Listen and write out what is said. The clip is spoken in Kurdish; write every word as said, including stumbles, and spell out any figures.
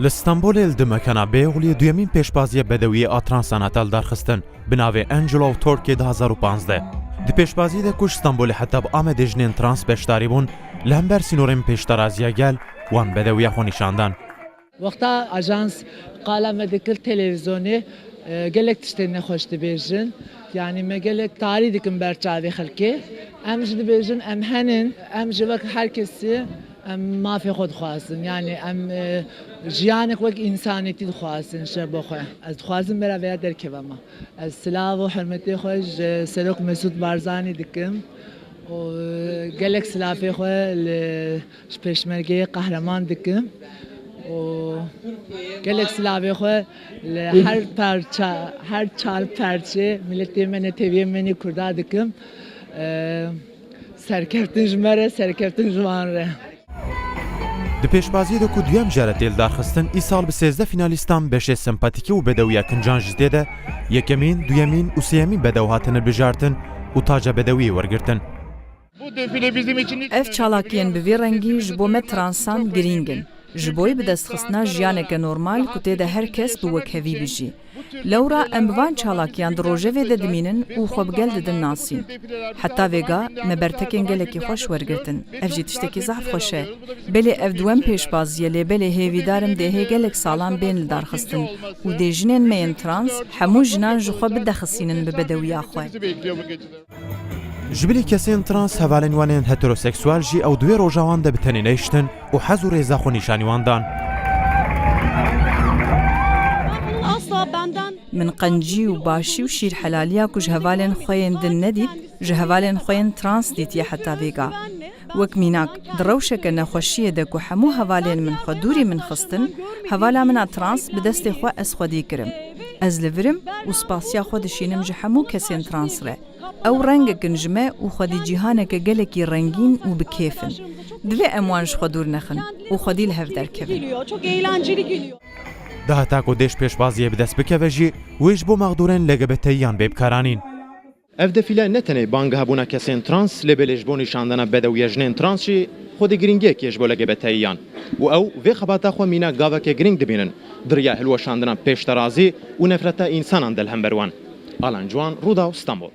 Li Stenbolê li di mekana Beyoğlu'yê duyemîn pêşbaziya bedewiyê a transan hate lidarxistin, bi navê Angel of Turkey du hezar û panzdeh. Di pêşbaziyê de ku ji Stenbolê heta bi Amedê jinên trans beşdarî bûn, li hember sînorên pêşteraziya gel wan bedewiya xwe nîşan dan. Wexta ajans qala me dikir televîzyonê, e, gelek tiştên nexweş dibêjin. Yanî me gelek tarî dikin ber çavê xelkê. Em jî dibêjin em henin, em jî wek her kesî em mafê xwe dixwazin. Yanî em, e, jiyanek wek însanîtî dixwazin ji bo xwe. Ez dixwazim bera vêya derkevama. Ez silav û hurmetê xwe ji Serok Mesûd Barzanî dikim û gelek silavê xwe li ji Pêşmergeyê Qehreman dikim û gelek silavê xwe li her parça, her çar perçê miletê me, netewiyê me nê Kurda dikim. Eee, serkeftin ji me re, serkeftin ji wan re. Di pêşbaziyê de ku duyem jare tê lidarxistin, îsal bi sêzdeh fînalîstan beşê sempatîkî û bedewiya kincan jî tê de, yekemîn, duyemîn û sêyemîn bedew hatin hilbijartin û taca bedewiyê wergirtin. Bu defile bizim için ilk Ev çalakiyên bi vî rengî ji bo me transan girîng in. Ji bo yî bi destxistina jiyaneke normal ku tê de her kes bi wekhevî bijî. Lewra em bi van çalakiyan di rojevê de dimînin û xwe bi gel didin nasîn. Heta vêga me bertekên gelekî xweş wergirtin. Ev jî tiştekî zehf xweş e. Belê ev duwem pêşbazî ye, lê belê hêvîdar im dê hê gelek salan bên lidarxistin û dê jinên me yên trans hemû jinan ji xwe bidexisînin bi bedewiya xwe. Ji bilî kesên trans hevalên wan ên heteroseksual jî ew di wê roja wan de bi tenê nehiştin û hez û rêza xwe nîşanî wan dan. Asla benden Min qencî û başî û şîrhelaliya ku ji hevalên xwe yên din nedît, ji hevalên xwe yên trans dîtiye heta vêga. Wek mînak, di rewşeke nexweşiyê de ku hemû hevalên min xwe dûrî min xistin, hevala min a trans bi destê xwe ez xwedî kirim. Ez li vir im û spasiya xwe dişînim ji hemû kesên trans re. Ew rengek in ji me û xwedî cîhaneke gelekî rengîn û bi kêf in. Divê em wan ji xwe dûr nexin û xwedî li hev derkevin. Geliyor. Çok eğlenceli geliyor. Di heta ku dê ji pêşbaziyê bi dest bikeve jî, wê ji bo mexdûrên L G B T yan bê bikaranîn. Ev defîle ne tenê bangehebûna kesên trans, lê belê ji bo nîşandana bedewiya jinên trans jî xwedî girîngiyekê ji bo L G B T yan. Û ew vê xebata xwe mîna gaveke girîng dibînin, di riya hilweşandina pêşterazî û nefreta însanan de li hember wan. Alan Ciwan, Rûdaw, Stenbol.